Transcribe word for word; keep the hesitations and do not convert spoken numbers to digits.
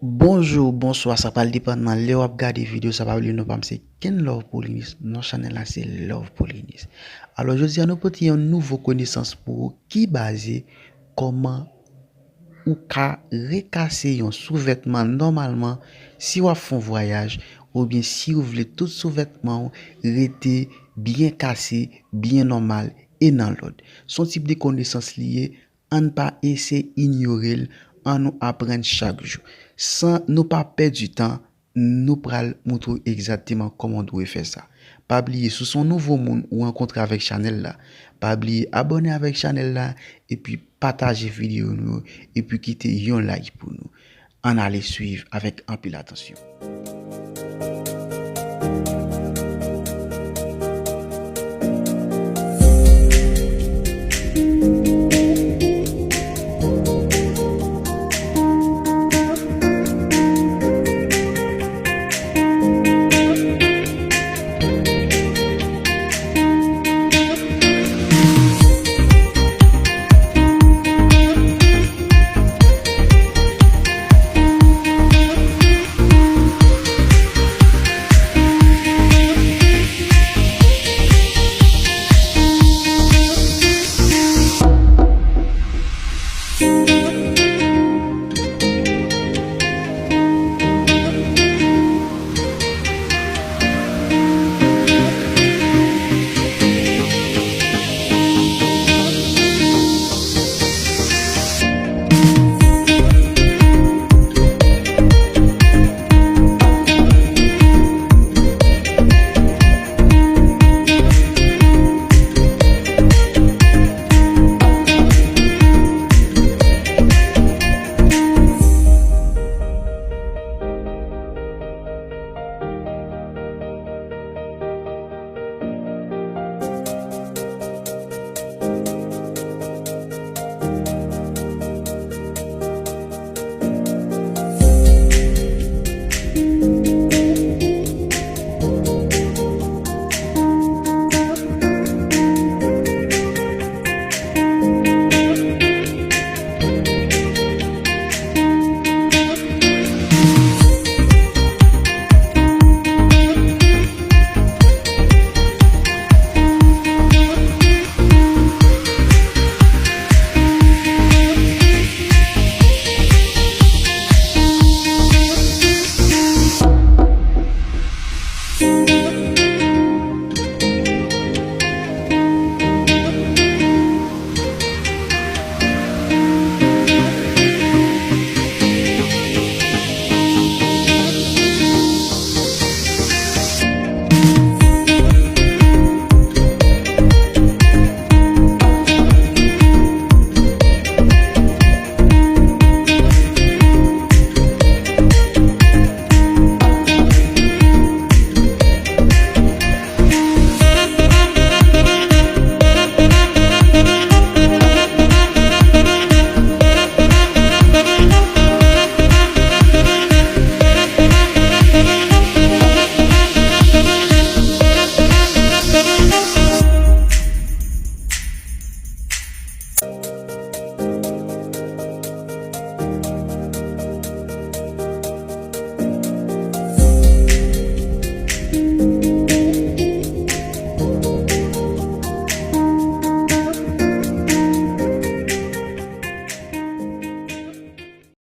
Bonjou, bonswa, sa pral depann nan lè w ap gade videyo sa. Pa bliye non pa m se Ken Love Polinis, non chanèl la se Love Polinis. Alò, jodi a nou pote yon nouvo konesans pou ou ki baze kòman ou ka rekase yon souvètman nòmalman si w ap fè yon vwayaj oubyen si w vle tout souvètman w rete byen kase, byen nòmal e nan lòd. Se yon tip de konesans li ye, ann pa eseye inyore l, ann nou aprann chak jou. San nou pa pèdi tan, nou pral moutre w egzakteman kòman w dwe fè sa. Pa bliye, si w se yon nouvo moun ou rankontre avèk chanèl la, pa bliye abòne avèk chanèl la, epi pataje videyo nou yo, epi kite yon like pou nou. Ann ale swiv avèk anpil atansyon.